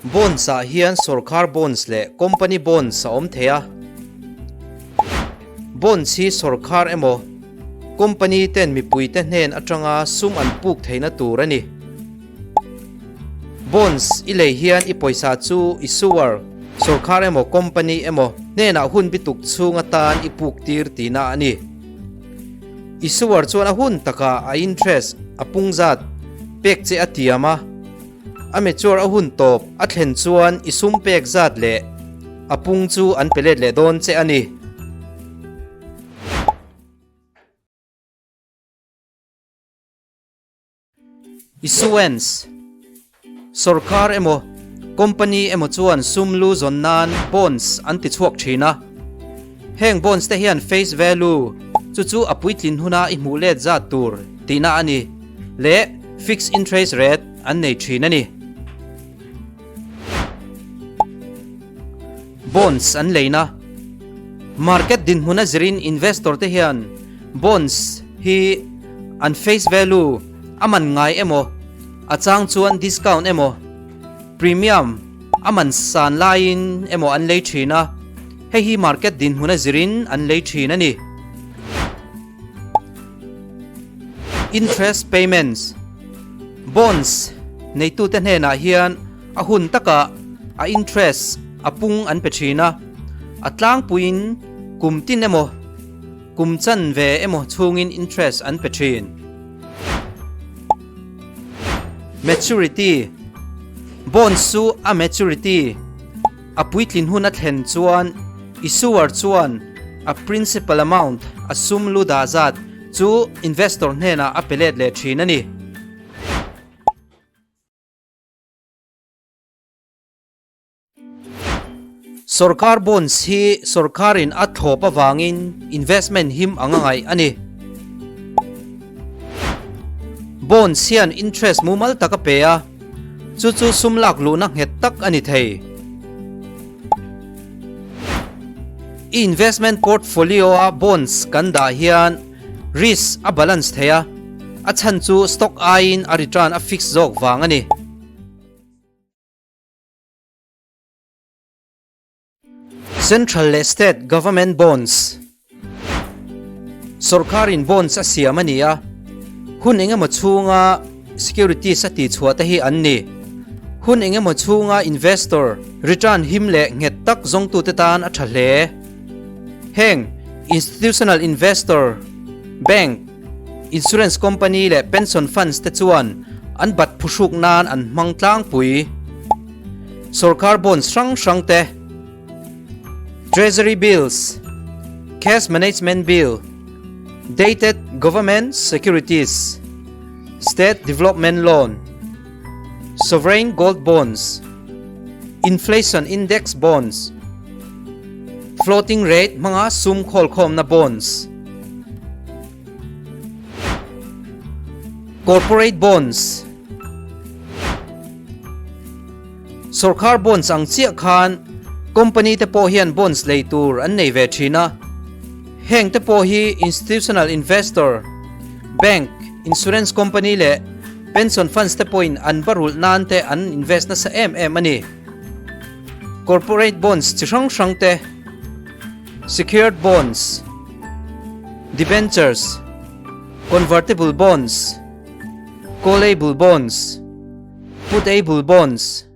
Bonds ah hian sorkar bonds leh company bonds a awm thei a. Bonds hi sorkar emaw company ten mipuite hnen atanga sum an puk theihna tur a ni. Bonds i lei hian i pawisa chu issuer, sorkar emaw company emaw hnenah hun bituk chhung atan i puk tir tihna a ni. Issuer chuan a hun takah a interest a pung zat pek che a tiam a. A mature a hun tawp a thlen chuan i sum pek zat leh a pung chu an pe let leh dawn che a ni. Issuance, Sorkar emaw company emaw chuan sum lu zawn nan bonds an ti chhuak thin a. Heng bonds te hian face value chu chu a puitlin huna i hmuh let zat tur tihna a ni leh fixed interest rate an nei thin a ni. Bonds an leina Market dinhmun a zirin investor te hian bonds hi an face value a man ngai emaw a chang chuan discount emaw premium a man san laiin emaw an lei thin a, hei hi market dinhmun a zirin an lei thin a ni. Interest payments, Bonds neitute hnenah hian a hun takah a interest a pung an pe thin a, a tlangpuiin kum tin emaw kum chanve emaw chhungin interest an pe thin. Maturity, Bonds chu a maturity a puitlin hun a thlen chuan issuer chuan a principal amount, a sum lu dah zat, chu investor hnenah a pe let leh thin a ni. Sorkar bonds hi sorkarin a thlawp avangin investment him ang a ngaih a ni. Bonds hian interest mumal tak a pe a, chu chu sum lak luhna nghet tak a ni thei. I investment portfolio a bonds kan dah hian risk a balance thei a, a chhan chu stock aiin a return a fix zawk vang a ni. Central leh State Government Bonds Sorkarin bonds a siam a ni a, hun engemaw chhunga securities a tihchhuah te hi an ni. Hun engemaw chhunga investor return him leh nghet tak zawngtute tan a tha hle. Heng institutional investor, bank, Insurance company leh pension funds te chuan an bat phuhruk nan an hmang tlangpui. Sorkar bonds hrang hrang te, Treasury bills, Cash Management Bill, Dated Government Securities, State Development Loan, Sovereign Gold Bonds, Inflation Index Bonds, Floating Rate hmanga sum khawlkhawmna bonds, Corporate Bonds, Sorkar bonds ang chiah khan company te pawh hian bonds lei tur an nei ve thin a. Heng te pawh hi institutional investor, bank, insurance company leh pension funds te pawhin an va rulh nan te an invest nasa em em a ni. Corporate bonds chi hrang hrang te, secured bonds, debentures, convertible bonds, callable bonds, putable bonds,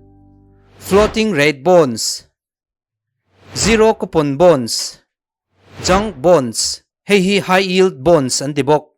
floating rate bonds, zero coupon bonds, junk bonds, hei hi high yield bonds an ti bawk.